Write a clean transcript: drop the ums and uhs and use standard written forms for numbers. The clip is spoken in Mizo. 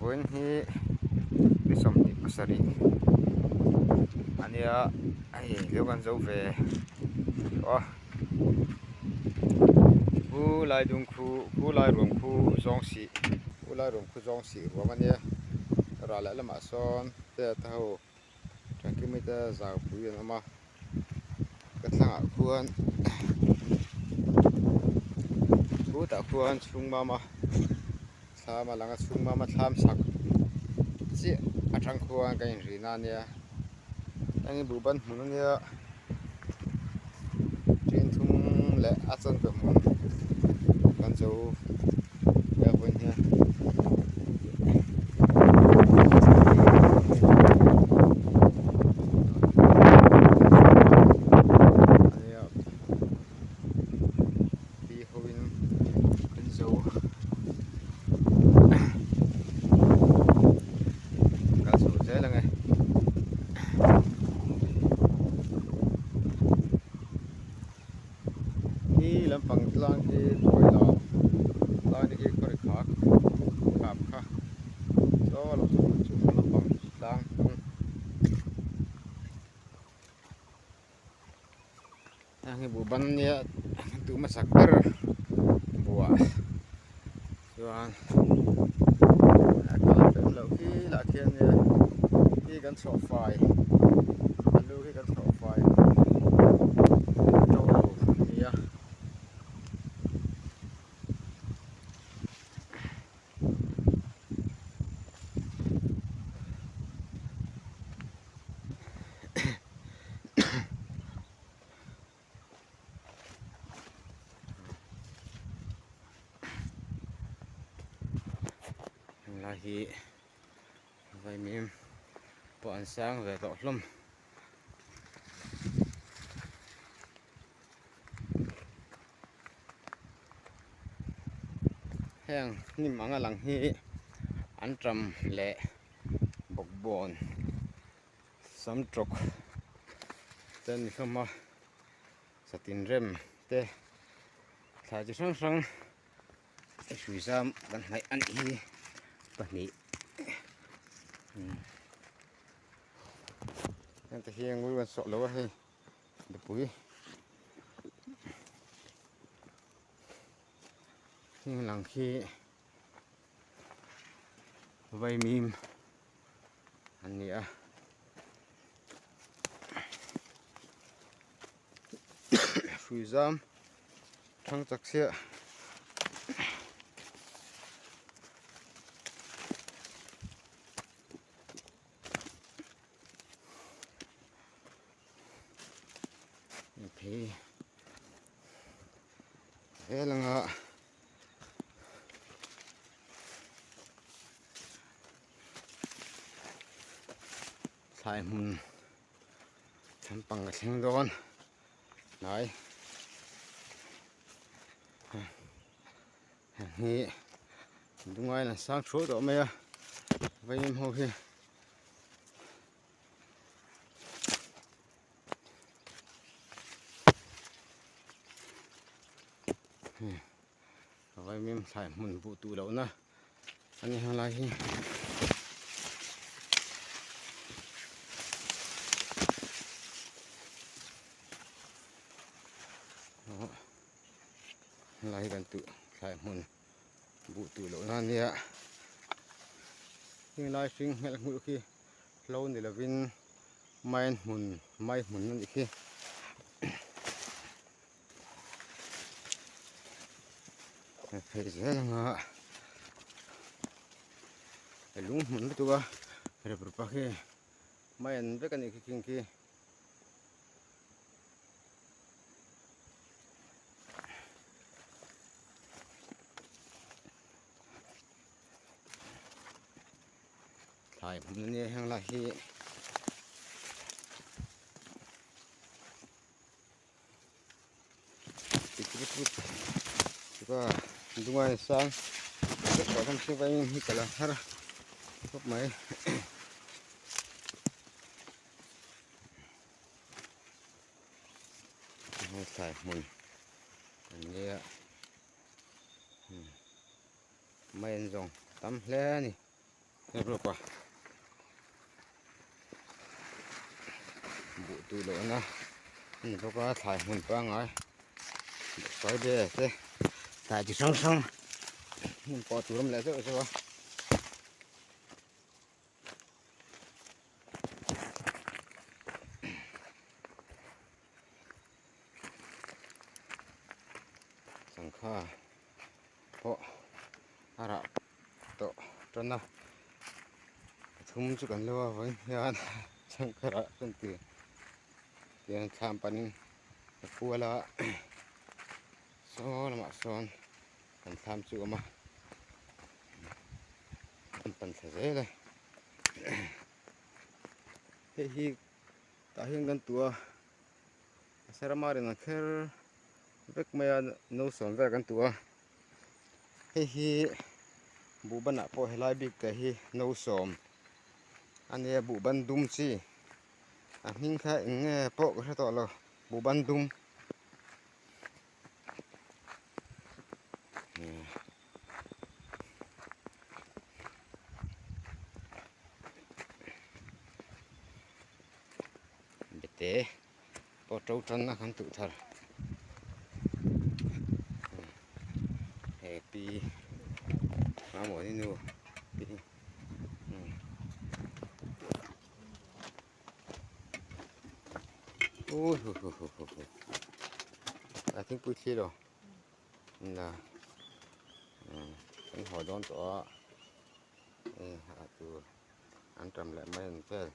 Vawiin hi ni 27 a nia hei lio kan zo ve tawh a khu lai dung khu khu lai ruam khu zawng sih khu lai ruam khu zawng sih ruam a nia ral leh lamah sawn te te ho Tangkimite zaupui an awm a ka thlangah khuan khutah khuan chhung mama thlam a lang a chhung mama thlam chhak chiah atang khuan ka inrina ania heng buh ban hmun ania then thum leh a chanve hmun kan zo vel vawiin hian. Ania pi hoin kan zo kal chho zel ang e. Hi lampang tlang hi kawila tlang te khi khaw ri khak khap kha chaw lo chu chung lampang tlang hnung heng hi buh ban ania duh hmasak ber buah chuan a kal fel loh khi lah khian nia khi kan chhuah fai alu khi kan chhuah fai to lo a ni a. Helai hi vaimim pawh an sang ve tawh hlawm. Heng hnim anga lang hi an ṭam leh bawkbawn. Samtawk te an ni hlawm a satin rem te thlai chi hrang hrang hrui zam kan hnaih a nih hi pahnih heng te hi ngul kan sawh lo a hei mipui heng lang khi vaimim. an ni a hrui zam thang chak chiah phei vel anga. Thlai hmun lampang ka thleng dawn hnai heng hi lungai an sang thuai tawh mai a vaimim ho hi. Vaimim thlai hmun buh tuh lohna a ni hang lai hi. Helai hi kan tuh thlai hmun buh tuh lohna a nia. Heng lai hring hmelh hmulh khi hlo ni lovin main hmun mai hmun a nih khi. Phei zel anga lung hmun lutuk a rep rup a khi mai an vek a nih khi khing khi. Thlai hmun a nia heng lai hi. Dungai sang hi ka la har khawp mai thlai hmun an nia mai an zawng tam hle a ni. Rep a buh tuh lohna a ni bawk a thlai hmun pangngai sawi ve te thlai chi hrang hrang hmun pawh tur a awm leh zeuh zeuh a. Sangha pawh a rah tawh tan a pathum chu kan lo a vawiin hian sangha rah kan ti tiang thlam panin a kual a saw lamah sawn kan thlam chu a awm a an pan thla zel e hei hi tah hian kan tuh a a serama rin ang kher vek mai a no sawm vel kan tuh a hei hi buhbanah pawh helai bik te hi no sawm a nia buhban dum chi a hming kha eng nge pawh ka hre tawh lo buhban dum. Bete pawh to tan a kan tuh thar he pi mamawh ni nu pi ui hu hu hu hu hu a thingpui thli lo la kan haw dawn tawh a hei a tur an tam leh mai an vel.